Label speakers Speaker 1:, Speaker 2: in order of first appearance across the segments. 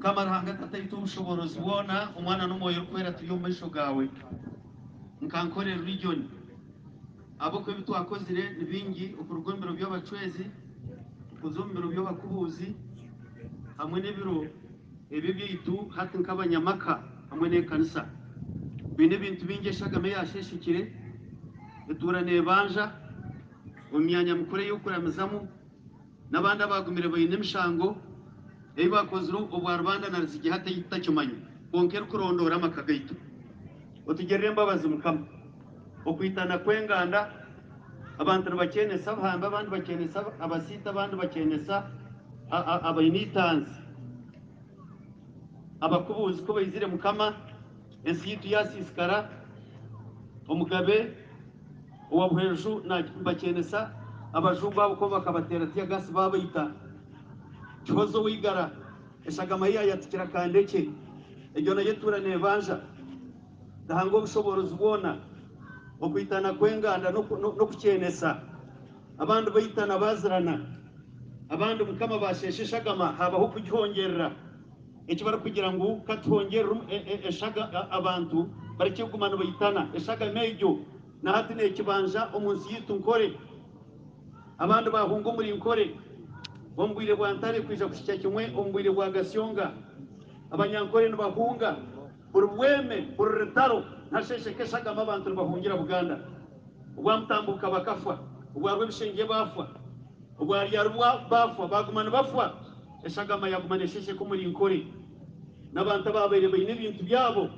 Speaker 1: Mukama Ruhanga Tataitwe ow'obushoboorozi bwona, Omwana n'Omwoyo Orikwera turi omu maisho gaawe nka Nkore Region. Ahabw'okuba ebi twakozire ni bingi okuruga omu biro by'abacwezi okuza omu biro by'abakubuuzi hamwe n'ebiro ebi ebyaitu hati nk'abanyamaka hamwe n'ekanisa. Twine ebintu bingi eshagama eyaasheeshekire etuura neebanja omu myanya mikuru ey'okuramizamu. N'abandi abaagumire baine emishango ei baakozire obwa rubanda na ruzigi hati ei tutakimanya, kwonka erikurondoora amaka gaitu. Otugirire embabazi Mukama. Okwitana kw'enganda, abantu nibakyeenesa abahambi, abandi bakyeenesa abasiita, abandi bakyeenesa abaine eitanzi. Abakubuuzi ku baizire Mukama, ensi yaitu yaasiisikara, Omugabe owa Buhweju nibakyenesa abajungu abo ku bakabateera tiyagaasi baabaita. Kihoza ow'eigara eshagama ye yaayatikira Kandekye. Egyo nayo etuura neebanja. Ruhanga ow'obushoboorozi bwona, okwitana kw'enganda n'okukyenesa. Abandi baitana baazirana, abandi Mukama baasheesha eshagama haabaho okugihongyerera. Eki barikugira ngu ka tuhongyerere eshaga abantu barekye kuguma nibaitana. Eshagama egyo na hati neekibanja omu nsi yaitu Nkore. Abandi baahunga omuri Nkore omu bwire bwa Ntare kwija kuhikya kimwe omu bwire bwa Gasyonga. Abanyankore nibahunga buri bweme, buri rutaro nihasheesheka eshagama abantu nibahungira Buganda. Obwa Mutambuka bakafwa, obwa Rwebishengye baafwa, obwa Ryarubwa baafwa, baaguma nibafwa. Eshagama yaaguma neeshesheka omuri Nkore, n'abantu abaabaire baine ebintu byabo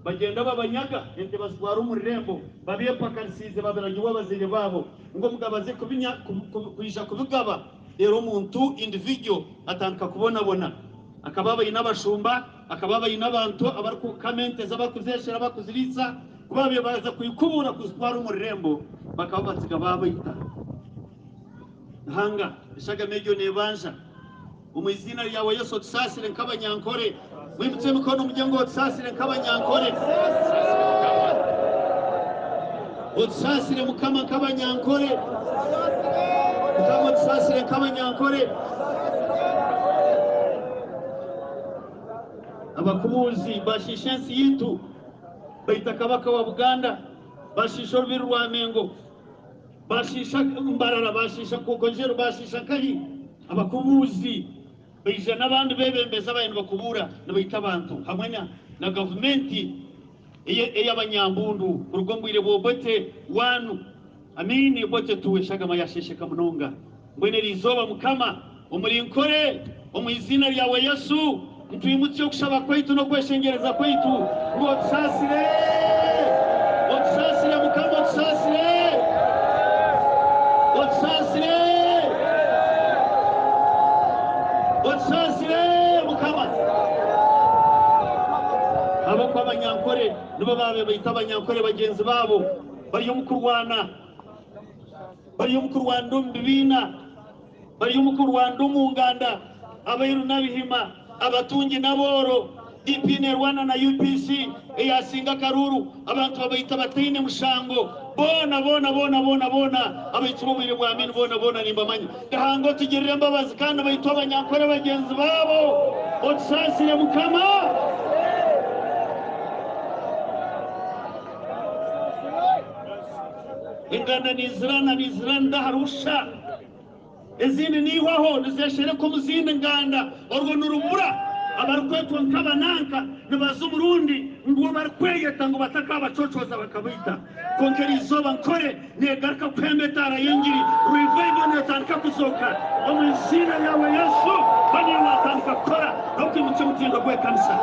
Speaker 1: bagyenda babanyaga, ente bazitwara omu rurembo, babyepakarisiize babiragirwe abazaire baabo ngu omugabe aze kwija kubigaba. Reero omuntu, individual, atandika kubonabona. Akaba aba aine abashumba, akaba aba aine abantu abarikukama ente ze abarikuzeeshera, abarikuziriisa. Ku baabaire baaza kwikubuura kuzitwara omu rurembo, bakaba batsiga baabaita. Ruhanga, eshagama egyo neebanja. Omu iziina ryawe Yesu otusaasire nk'abanyankore. Mwimukye emikono mugye ngu otusaasire nk'abanyankore. Otusaasire Mukama nk'abanyankore. Mukama otusaasire nk'abanyankore. Abakubuuzi bashiisha ensi yaitu, baita Kabaka wa Buganda, bashiisha orubiri rwa Mengo. Baashiisha Mbarara, baashiisha Nkokonjeru, baashiisha Nkahi. Abakubuuzi baija n'abandi beebembezi abaabaire nibakubuura nibaita abantu hamwe na gavumenti ey'abanyambundu kuruga omu bwire bwa Obote I, Amin Obote ii eshagama yaasheesheka munonga. Mbwenu eri izooba Mukama, omuri Nkore, omu iziina ryawe Yesu, nitwimutsya okushaba kwaitu n'okweshengyereza kwaitu ngu otusaasire. Otusaasire Mukama, otusaasire. Otusaasire. Otusaasire Mukama. Ahabw'okuba Abanyankore nibo baabaire baita Abanyankore bagyenzi baabo bari omu kurwana. Bari omu kurwanira omu bibiina, bari omu kurwanira omu nganda, abairu n'abihima, abatungi n'abooro, DP neerwana na UPC eyaasinga akaruuru, abantu babaita bataine mushango, boona boona boona boona boona abaitsi b'obwire bwa Amin boona boona nimbamanya. Ruhanga otugirire embabazi kandi baitwe Abanyankore bagyenzi baabo, otusaasire Mukama. Enganda nizirana niziranira ahari busha, ezindi niihwaho nizeeshereka omu zindi nganda. Orwo nirubura abarikwetwa nk'abananka nibaza omurundi ngu abarikweyeta ngu batakaabacocooza bakabaita. Kwonka eri izooba Nkore neegaruka kuhemba etaara y'engiri, revival neetandika kuzooka omu iziina ryawe Yesu. Baniyo waatandika kukora n'okwimutsya omutindo gw'ekanisa.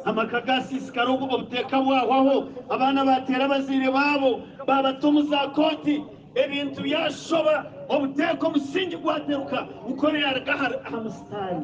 Speaker 1: Amaka gaasiisikara obuteeka bwahwaho, abaana baateera abazaire baabo, baabata omu zaakooti, ebintu byashoba, obuteeka omusingi gwateruka, Nkore yaaruga aha musitaari.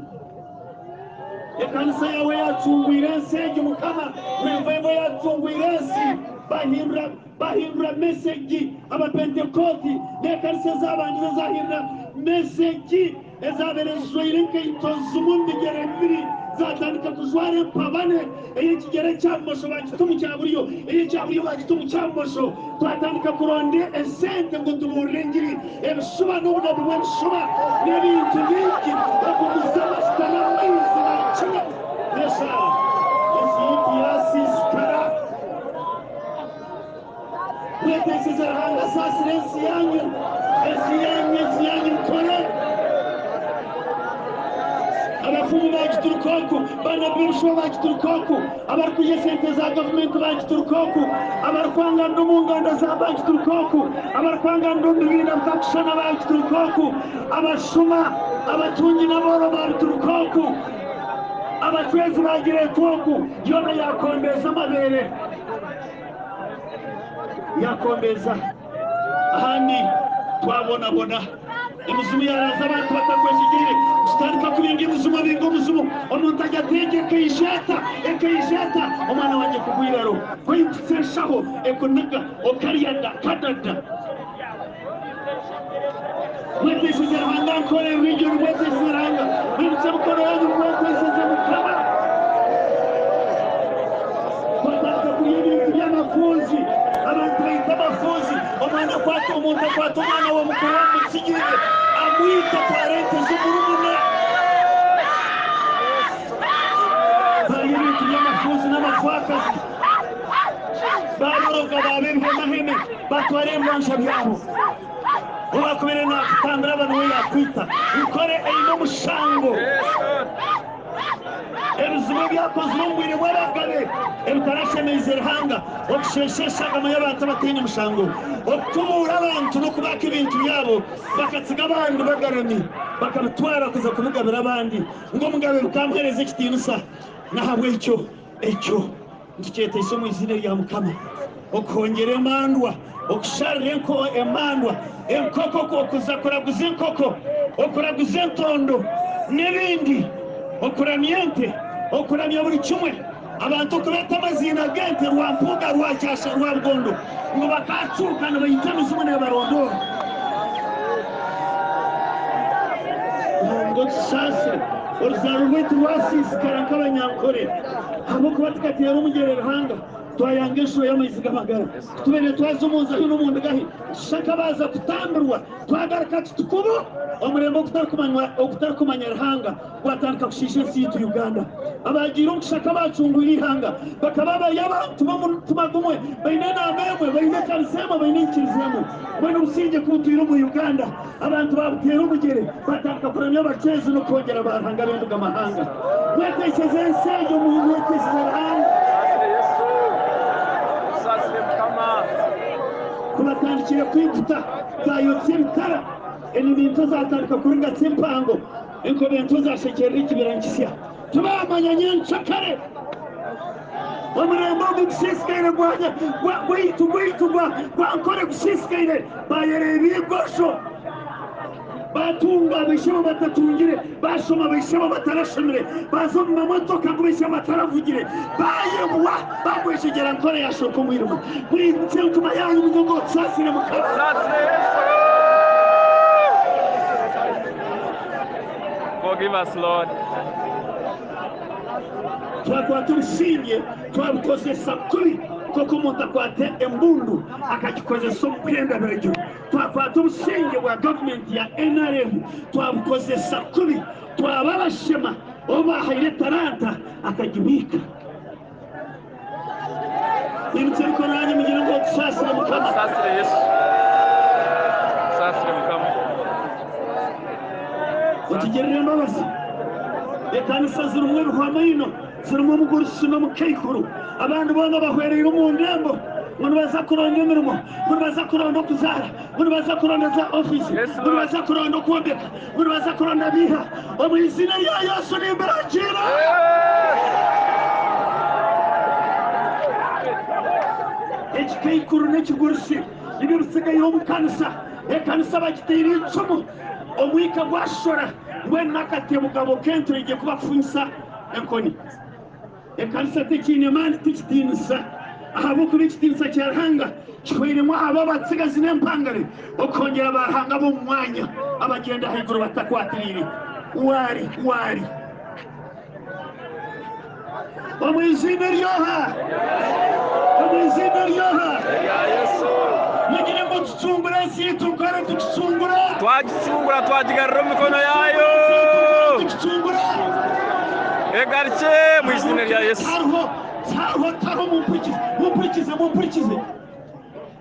Speaker 1: Ekanisa yaawe yaacungwire ensi egi Mukama, Revival yaacungwire ensi, bahindura bahindura mesegi, Abapentekooti n'ekanisa ezaabandize zaahindura mesegi. Ezaabaire zijwaire enkaito zimwe omu bigyere bibiri zaatandika kujwara empabane, ey'ekigyere ekya bumosho baagita omu kya buryo, ey'ekya buryo baagita omu kya bumosho. Twatandika kuronda esente ngu tubuurire engiri. Ebishuba n'obunabi bw'ebishuba n'ebintu bingi, ogumize amasitama. Abafumu baagituruka oku, baanabbi b'ebishuba baagituruka oku, abarikurya esente za gavumenti baagituruka oku, abarikwanganira omu nganda za baagituruka oku, abarikwanganira omu bibiina bitakushushana baagituruka oku, abashuma, abatungi n'abooro baabituruka oku, abacwezi baagireeta oku, yoona yaakombeeza amabeere, yaakombeeza. Ahandi twabonabona, emizimu yaaraza abantu batakweshegyeire. Tutandika kubinga emizimu, obinga omuzimu, omuntu ajya ateega ekaija eta, ekaija eta, omwana wangye kugwa eiraro, ku oikutsa enshaho ekunaga okarya da kadada. Mweteiseze Ruhanga nkore rwigyo nimweteiseze Ruhanga, mwimukye emikono yanyu mweteiseze Mukama. Twatandika kurya ebintu by'amafuuzi, abantu baita amafuuzi, omwana akwata omuntu akwata omwana wa mukuru we amutsigirire, amwita atwara ente z'omurumuna. Barya ebintu by'amafuuzi n'abafaakazi, baboroga baaba ebihemaheme, batwara ebibanja byabo. Owaakubaire naakutambira aba niwe yaakwita. Nkore eine omushango. Ebizibu ebyakozirwe omu bwire bw'abagabe ebitarashemeize Ruhanga, okusheesha eshagama y'abantu abataine mushango, okukubuura abantu n'okubaaka ebintu byabo bakatsiga abandi bagarami bakabitwara kuza kubigabira abandi ngu omugabe bikamuheereza ekitiinisa. N'ahabw'ekyo ekyo nitukyeteisa omu iziina rya Mukama, okuhongyera emandwa, okusharira emandwa, enkoko, okuza kuraguza enkoko, okuraguza entondo n'ebindi, okuramya ente, okuramya buri kimwe, abantu okubeeta amaziina g'ente Rwampuuga, Rwakyasha, Rwabugondo ngu bakaacuuka nibaita emizimu neebarondoora. Ruhanga otusaasire, oruzaaro rwaitu rwasiisikara nk'Abanyankore. Ahabw'okuba tukateera omugyere Ruhanga, twayanga enshuro y'amaizi g'amagara. Ku tubaire twaza omu nju ahi n'omu ndiga ahi, tushusha nk'abaaza kutambirwa, twagaruka tuti kubu! Omurembe ogutarikumanya Ruhanga gwatandika kushiisha ensi yaitu Uganda. Abaagiire omu kishaka abaacungwire eihanga bakaba bari abantu b'omutima gumwe, baine enaama emwe, baine ekanisa emwe, baine enyikiriza emwe. Mbwenu obusingye ku butwire omu Uganda, abantu baabuteera omugyere baatandika kuramya abacwezi n'okwongyera baaruhanga b'enduga mahanga. Mweteiseze ensi egyo, mweteiseze Ruhanga. Ku batandikire kwiguta, baayotsya ebitara, enimi nto zaatandika kurigatsa empango, enkobe nto zaashekyerera ekibira nikisya. Tibaamanya nyencakare. Omurembe ogu gusiisikaire gwaitu gwaitu gwa Nkore gusiisikaire, baayereeba eigosho, baatunga baishebo batatungire, baashoma baishebo batarashomire, baaza omu mamotoka agu baishebo bataravugire, baayebwa, baagwejegyera Nkore yaashoka omwirima. Mwimukye emitima yaanyu mugire ngu otusaasire Mukama.
Speaker 2: Forgive us, Lord.
Speaker 1: Twakwata obusingye twabukozesa kubi nk'oku omuntu akwata embundu akagikozesa omu kuhenda ebiragiro. Twakwata obusingye bwa gavumenti ya nrm twabukozesa kubi twaba abashema ou baahaire etalanta akagibiika. Mwimukye emikono yanyu mugire ngu otusaasire Mukama.
Speaker 2: Otusaasire Yesu. Otusaasire Mukama.
Speaker 1: Otugirire embabazi. Ekanisa zirimu ebihwamaino, zirimu omugurusi n'omukaikuru. Abandi boona bahwereire omu ndembo ngu nibaza kuronda emirimo, ngu nibaza kuronda okuzaara, ngu nibaza kuronda za ofiisi, ngu nibaza kuronda okwombeka, ngu nibaza kuronda biiha. Omu iziina rya Yesu nimbiragiira. Ekikaikuru n'ekigurusi nibyo bisigaire omu kanisa. Ekanisa bagiteire eicumu, omwika gwashora, mbwenu n'akatebo gabo k'enturegye kubafunyisa enkoni. Ekanisa tekiine maani, tikitiinisa, ahabw'okuba ekitiinisa kya Ruhanga kihweiremu abo abatsigazi n'empangare okwongyera baaruhanga b'omu mwanya abagyenda ahaiguru batakwatiriire waari waari. Omu iziina ery'oha? Omu iziina ery'oha? Mugire ngu tucungure ensi yaitu nkore tukicungura.
Speaker 2: Twagicungura twagigarura omu mikono yaayo.
Speaker 1: Tukicungura.
Speaker 2: Egarukye omu iziina rya Yesu.
Speaker 1: Tihariho, tihariho, tihariho, mumpurikize, mumpurikize, mumpurikize.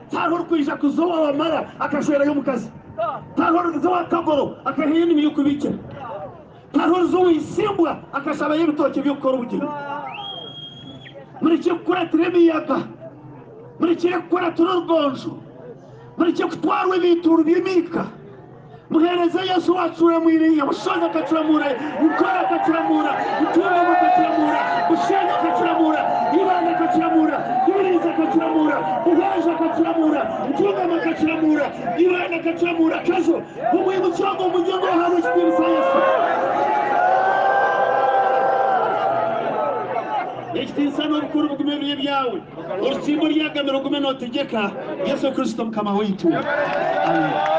Speaker 1: Tihariho orikwija kuza owa Wamara akashwerayo omukazi. Tihariho orikuza owa Kagoro akaheyo enimi y'okubiikira. Hariho oriza owa Isimbwa akashabayo ebitookye by'okukora obugyenyi. Murekye kukuratira emiyaga, murekye kukuratira orugonjo, murekye kutwarwa ebituuru by'emiika. Muheereze Yesu owaacuramwire Nyabushozi akacuramuura, Nkore akacuramuura, Ntungamo akacuramuura, Bushenyi akacuramuura, Ibanda akacuramuura, Rubirizi akacuramuura, Buhweju akacuramuura, Ntungamo akacuramuura, Ibanda akacuramuura, Kazo, Mumwimukye ogwo mugyengo ahabw'ekitiinisa Yesu. Ekitiinisa n'obukuru bigume biri ebyawe. Orutsimbo oryagamire ogume nootegyeka, Yesu Kristo Mukama waitu. Amen.